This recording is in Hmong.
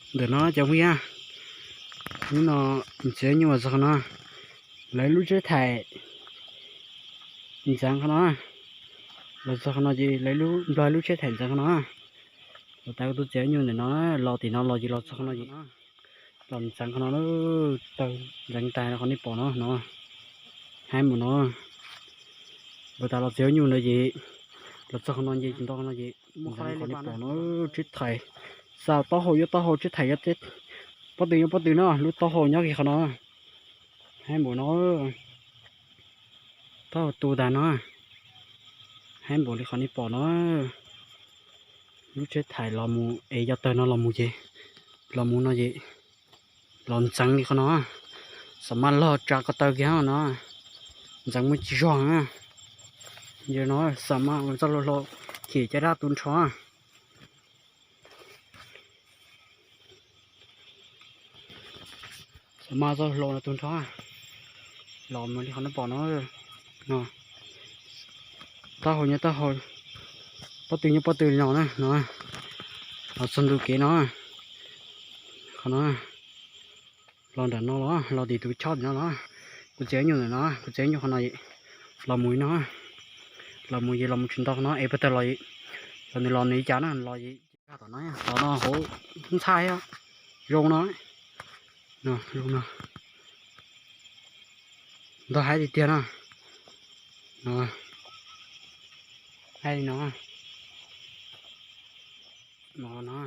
Ntawm no cov phooj ywg, hnub no txiv nyuj los txog qhov no, lawv lub tsheb thaim ntxeev qhov no, los txog qhov no ces lawv nplog lub tsheb thaim ntxeev qhov no. Los tas kuv tus txiv nyuj ntawm no, los tim no los ces los txog qhov no ces los ntxeev qhov no, tawg ntxeev tas qhov nej pom no no, heev npaum no. Los tas los txiv nyuj ntawd ces los txog qhov no ces tsis nto qhov no ces ntxeev qhov nej pom no, tsheb thaim xa taub hau yuav taub hau, tsheb thaim yuav pob tw yuav pob tw no, lub taub hau nyob kiag qhov no, heev npaum no. Taub hau tu tas no, heev npaum li qhov nej pom no. Lub tsheb thaim los mus es yog tawg no los mus ces, los mus no ces los ntxeev li qhov no, xam maj log tsa ko taw kiag no, ntxeev muaj tsis zog. Yog no xam maj ua txoj hlua hlau, chim caj dab tu nrho. Xam maj txoj hlua no tu nrho, los mus li qhov nej pom no, no, taub hau nyob taub hau, pob tw nyob pob tw li no na no, los txog ntu kev no, qhov no, los nram no los los tim tus chob tim no los, kuv txiv nyuj ntawm no, kuv txiv nyuj qhov no, los mus li no, los mus ces los mus tsis nto qhov no es puag ta los, los nws los nws li cas na los es tom no, tom no hauv ntxhaj zoo no, zoo no, ntog haib tiag tiag no, no, haib li no, no no.